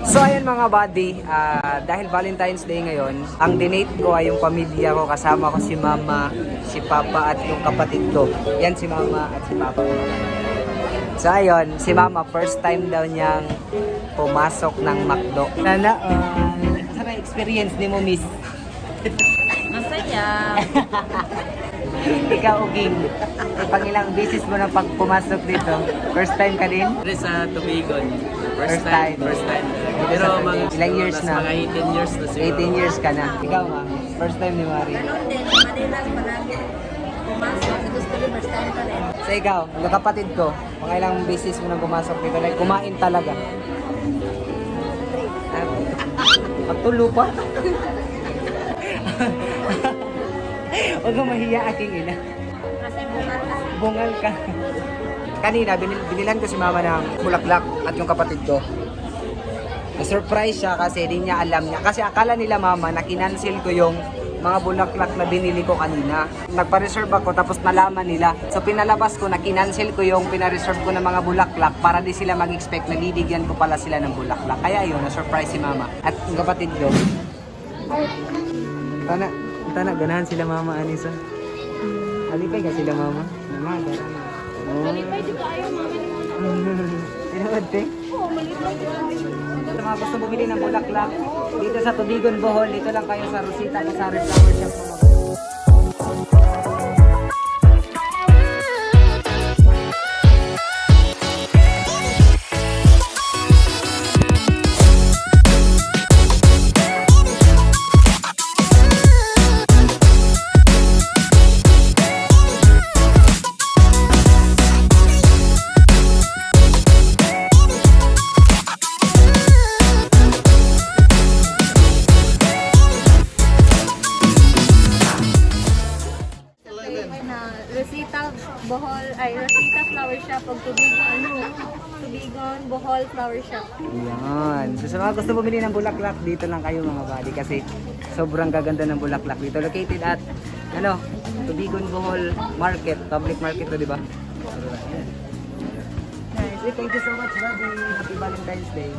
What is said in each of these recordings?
So ayan, mga buddy, dahil Valentine's Day ngayon, ang dinate ko ay yung pamilya ko. Kasama ko si Mama, si Papa at yung kapatid ko. Yan si Mama at si Papa. So ayun, si Mama, first time daw niyang pumasok ng McDo. Sana, sana experience ni mo, miss? Masaya. Ikaw, Uging, pang ilang beses mo na pag pumasok dito? First time ka din? Pero sa Tubigon, First first time. time, first time. Dito Pero sa mga, Tubigon. Ilang years nasa na? Mga 18 years na siguro. 18 years ka na. Ikaw, ma'am, first time ni Mari. Ganun din, sa Manila, palagi pumasok. Sa gusto ko, first time pa rin. So ikaw, yung kapatid ko, mga ilang beses mo nang pumasok dito, like kumain talaga? Ah, pagtulo pa? Huwag kang mahiya, aking ina. Kasi bungal kasi. Bungal ka. Kanina, binilhan ko si mama ng bulaklak at yung kapatid ko. Na-surprise siya kasi di niya alam niya. Kasi akala nila mama na kinancel ko yung mga bulaklak na binili ko kanina. Nagpa-reserve ako tapos nalaman nila. So pinalabas ko na kinancel ko yung pina-reserve ko ng mga bulaklak para di sila mag-expect na bibigyan ko pala sila ng bulaklak. Kaya yun, na-surprise si mama. At yung kapatid ko. Tana, tana, ganahan sila mama, Anisa. Alipay ka sila mama. Mama, ganahan. Oh. Malipay, di ba ayaw mama ni mama? Tinuod, te. Oo, malipay di ba ayaw. Sa mga gusto bumili ng bulaklak, dito sa Tubigon, Bohol, dito lang kayo sa Rosita Pasari Flower Shop. Na Rosita Bohol, ay Rosita Flower Shop ug Tubigon, ano, Tubigon Bohol Flower Shop. Yan. So sa mga gusto bumili ng bulaklak, dito lang kayo, mga buddy, kasi sobrang gaganda ng bulaklak dito. Located at ano, Tubigon Bohol Market, public market to, di ba? Nice. Eh, thank you so much, buddy. Happy Valentine's Day.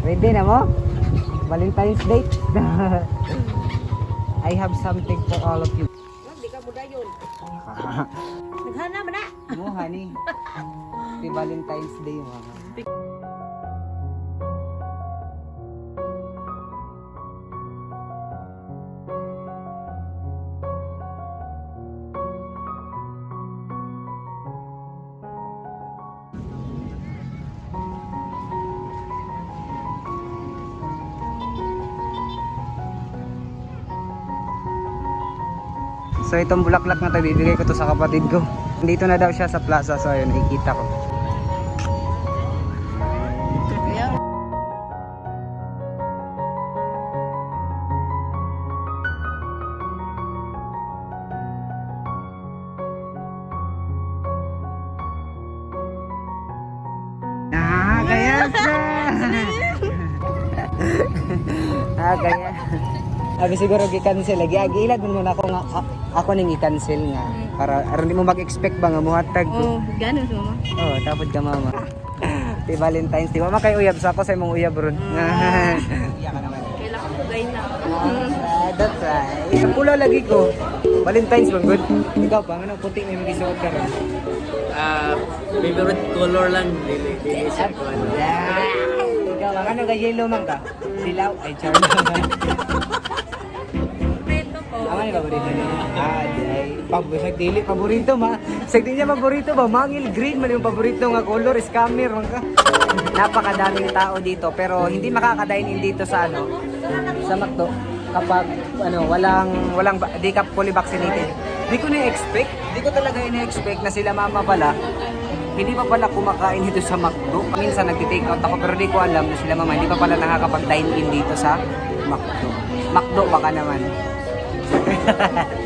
Ready na mo? Valentine's date? I have something for all of you. Hindi ka muda yun. Naghana man na. Mo, honey. Happy Valentine's Day, mga. So itong bulaklak na to, bibigay ko to sa kapatid ko. Dito na daw siya sa plaza, so ayun, nakikita ko. Ah, kaya siya! Ah, kaya. Abi siguro gi-cancel lagi. Agi ilad man muna ako nga ako ning i-cancel nga para aron di mo mag-expect ba nga muhatag ko. Oh, ganun sa mama. Oh, tapos ka mama. Di Valentine's Day. Mama kay uyab sa ako sa imong uyab ron. Iya ka naman. Kailangan ko gay na. Ah, that's right. Pula lagi ko. Valentine's man good. Ikaw pa ano puti may magisuot ka ron. Ah, favorite color lang, dili dili siya ko ano. Yeah. Ikaw ang ano ka yellow man ka? Dilaw ay char. Prito ko. Ang ano paborito niya? Ah, di ay sa dili paborito ma. Sa di niya paborito ba mangil green man yung paborito nga color, scammer man ka. Napakadaming tao dito pero hindi makakadine in dito sa ano sa McDo kapag ano walang walang di ka fully vaccinated. Di ko na-expect, di ko talaga ina-expect na sila mama pala hindi pa pala kumakain dito sa McDo. Minsan nagti-take out ako pero di ko alam na sila mama hindi pa pala nakakapag-dine in dito sa McDo. McDo baka naman.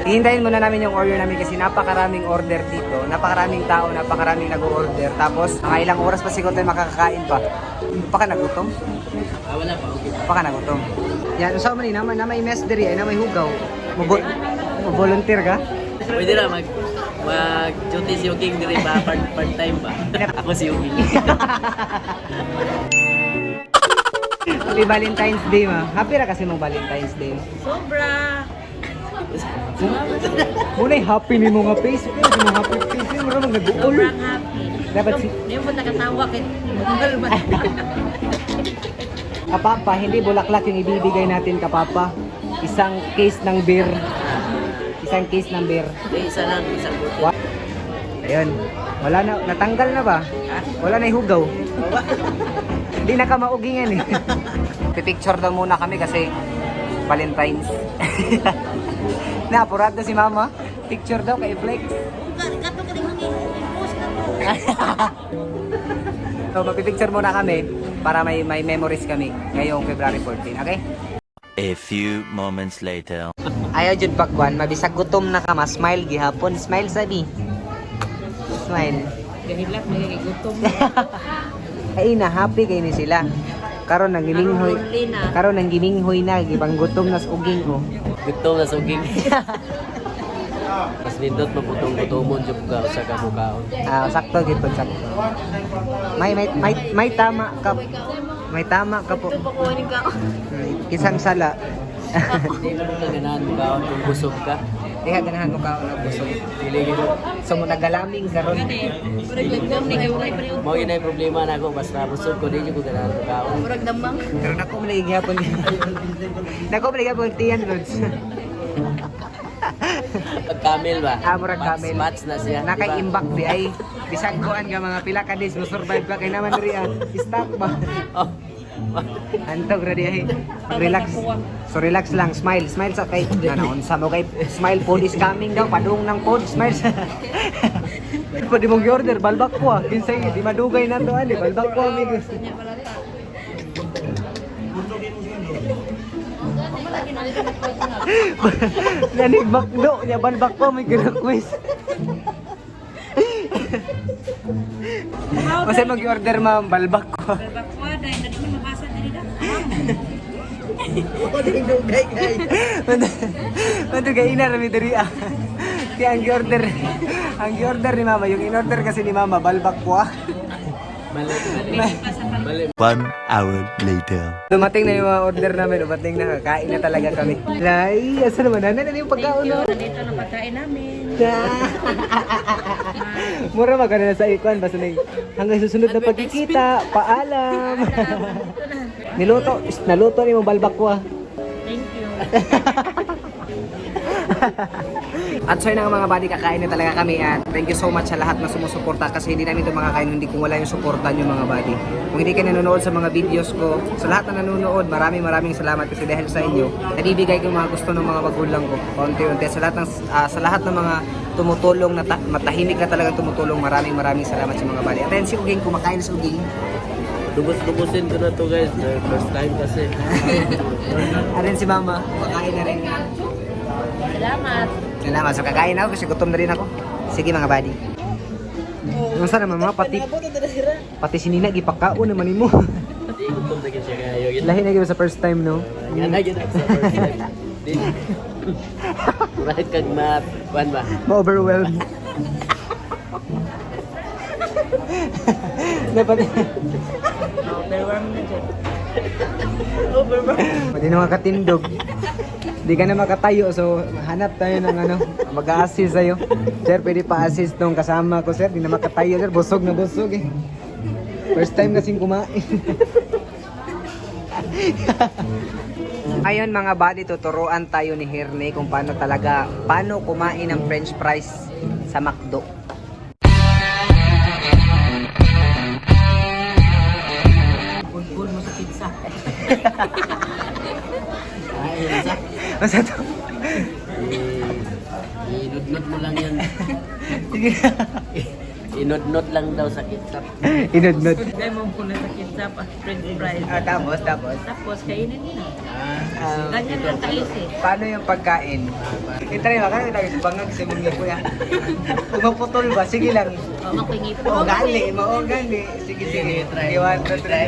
Hihintayin muna namin yung order namin kasi napakaraming order dito. Napakaraming tao, napakaraming nag-order. Tapos, mga ilang oras pa siguro tayo makakakain pa. Baka nagutom? Ah, wala pa, okay. Baka nagutom. Yan, usaw man ni naman na may mess diri ay na may hugaw. Mo volunteer ka? Pwede na mag mag duty si Uging diri ba, part time ba? Ako si Uging. Happy Valentine's Day, ma. Happy ra kasi mong Valentine's Day. Sobra! Muna'y happy ni mo nga face. Pero sa mga happy face, mo ramang nag-uol. Sobrang happy. Dapat si- Hindi mo nakatawa kay Bungal ba? Kapapa, hindi bulaklak yung ibibigay natin, kapapa. Isang case ng beer. Isang case ng beer. Hindi, isa lang, isang buti. Ayun. Wala na, natanggal na ba? Wala na ihugaw. Hindi na ka maugingan eh. Pipicture daw muna kami kasi Valentine's. Na, apurado si mama. Picture daw kay Flex. Kato ka rin i-post na to. So, magpipicture muna kami para may memories kami ngayong February 14, okay? A few moments later. Ayaw jud pakwan, mabisag gutom na ka, ma-smile gihapon. Smile sabi. Smile. Gahilak, may gutom. Ay na happy kay ni sila. Karon nang giminghoy. Karon lonely na. Karon nang giminghoy na gibang gutom nas uging oh. Gutom na suging. Mas nindot maputong gutomon jud ka sa kamukaon. Ah, sakto gid po, sakto. May tama ka. May tama ka po. Pakuhanin ka ako. Kisang sala. Hindi mo ka ganahan mukaon kung busog ka. Di ka ganahan mo ka og busog. Dili gid. So mo nagalaming karon. Murag lagdam ni kay walay pa Mao gyud problema nako basta busog ko di jud ko ganahan mukaon. Murag damang. Pero nako man lagi gihapon. Nako man lagi gihapon tiyan lods. Pag camel ba? Ah, murag camel. Bats na siya. Di ba? Nakaimbak di ay. Bisag kuan ka mga pila ka days mo survive ka kay naman diri ah. Stock ba? Oh. Antog ra di ay. Relax. So relax lang, smile, smile sa kay na unsa mo kay smile, food is coming daw, padung ng food, smile sa. Pwede mong gi-order balbak ko ah. Kinsay di madugay na to ani, balbak ko amigos. Nanig bakdo nya balbak ko may request. Kasi mag-order ma'am, balbak ko. Bakwa dahil na di mabasa diri da. Madugay ina rami diri ah. Kaya ang gi-order ni mama, yung in-order kasi ni mama, balbak ko ah. Mali, mali. Mali. One hour later. Dumating na yung mga order namin, dumating na, kain na talaga kami. Lai, asa naman, ano na yung pagkaon Thank you. no? Nandito na pagkain namin. Mura ba na sa ikuan, basta na hanggang susunod na pagkikita, paalam. Niluto, naluto ni mo balbak ko ah. Thank you. At so yun na nga mga buddy, kakain na talaga kami at thank you so much sa lahat na sumusuporta kasi hindi namin ito makakain hindi kung wala yung suporta nyo mga buddy. Kung hindi kayo nanonood sa mga videos ko, sa lahat na nanonood, maraming maraming salamat kasi dahil sa inyo, nabibigay ko yung mga gusto ng mga magulang ko. Paunti-unti sa lahat ng sa lahat ng mga tumutulong na matahimik na talagang tumutulong, maraming maraming salamat sa mga buddy. At ayun si Uging, kumakain si Uging. Lubos-lubosin ko na to guys. First time kasi. At ayun si Mama, kumakain na rin. Salamat. Salamat. So kakain ako kasi gutom na rin ako. Sige mga buddy. Unsa naman mga pati pati si Nina gipakaon naman nimo. Di gutom na gid siya kayo. Lahi na gyud sa first time no. Nga na gid sa first time. Di. Murag kag ma kuan ba? Ma-overwhelm. Dapat Overwhelmed na dyan. Pwede na makatindog. Di ka na makatayo, so hanap tayo ng ano, mag-a-assist sa'yo. Sir, pwede pa-assist nung kasama ko, sir. Di na makatayo, sir. Busog na busog eh. First time kasing kumain. Ngayon mga buddy, tuturuan tayo ni Herne kung paano talaga, paano kumain ng french fries sa McDo. Good mo sa pizza. Ay, sa. Basta to. Eh, Inudnod mo lang yan. Sige. Inudnod lang daw sa ketchup. Inudnod. Dahil mo muna sa pizza pa, french fries. Ah, tapos, tapos. Tapos kainin mo na. Ah, Ganyan lang tayo eh. Paano yung pagkain? Itry ba? Kaya tayo sa bangag sa mga kuya. Kung maputol ba? Sige lang. O, makingi po. Oo, gali. Oo, gali. Sige, sige. Sige, try. Sige, one, two, three.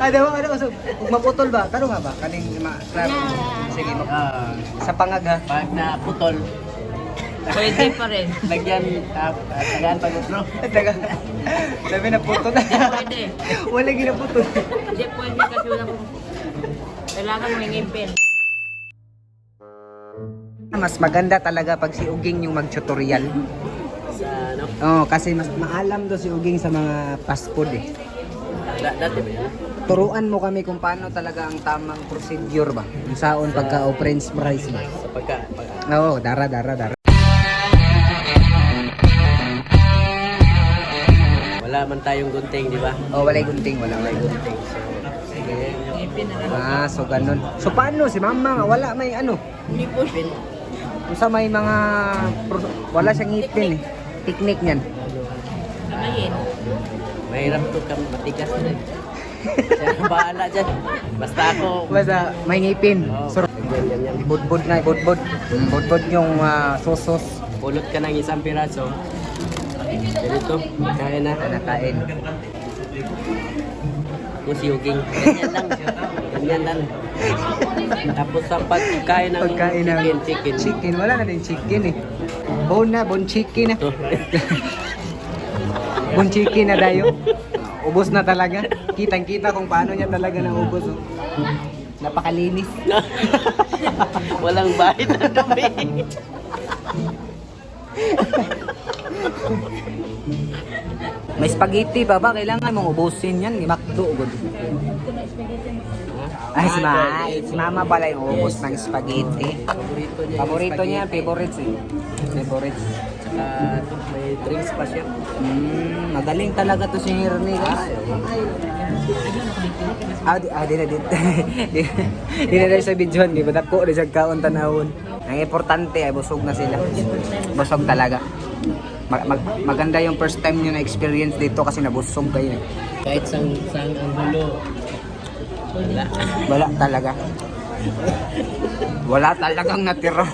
Ano, ano, so, kung maputol ba? Kano nga ba? Kaning ma, klaro. Sige, Ah, sa pangag ha. pag naputol, Pwede pa rin. lagyan, tagaan pag utro. Taga. Sabi na putol. Pwede. Wala ginaputol. Hindi pwede kasi wala pong... Kailangan mo ngipin. Mas maganda talaga pag si Uging yung mag-tutorial. Sa ano? Oo, kasi mas maalam do si Uging sa mga fast food eh. Dati ba yun? Turuan mo kami kung paano talaga ang tamang procedure ba? Yung saon pagka o french fries ba? Sa pagka, pag, Oo, dara, dara, dara. wala man tayong gunting, di ba? Oh, walay gunting, wala, walay gunting. Gunting. So, ganyan. Ngipin na lang. Ah, so ganun. So paano si mama nga wala may ano? Ngipin. Unsa may mga wala siyang ngipin eh. Technique niyan. Kamayin. Mahirap to kam matigas na eh. Siya ang bahala dyan. Basta ako. Basta may ngipin. Oh, So, ganyan, ganyan. budbud na, budbud. Budbud yung sauce. Pulot ka ng isang piraso. Ganito, kain na. Nakain. Ako si Yuging. Ganyan lang. Ganyan lang. Tapos sa pagkain ng Pagkain ng chicken, chicken. Chicken, wala na din chicken eh. Bone na, bone chicken na. Ito. Bone chicken na dayo. Ubos na talaga. Kitang-kita kung paano niya talaga naubos. Oh. Napakalinis. Walang bahid na dumi. May spaghetti pa ba? Kailangan mong ubusin yan. Ni Macdo. Good. Ay, si mama pala yung ubos ng spaghetti. Paborito niya. yung Paborito niya, spaghetti. favorites eh. Favorites. Tsaka ito, may drinks pa siya. Magaling talaga to si Hernie, guys. Ah, di na, di, di, di na dahil sa videoan, di ba? Dako, di siya kaon tanawon. Ang importante ay busog na sila. Busog talaga. Maganda yung first time nyo na experience dito kasi nabusog kayo eh. Kahit sang anggulo. Wala. Wala talaga. Wala talagang natira.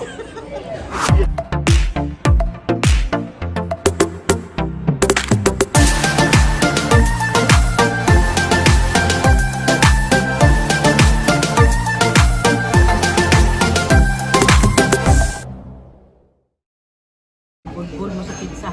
Bulbul mo sa pizza.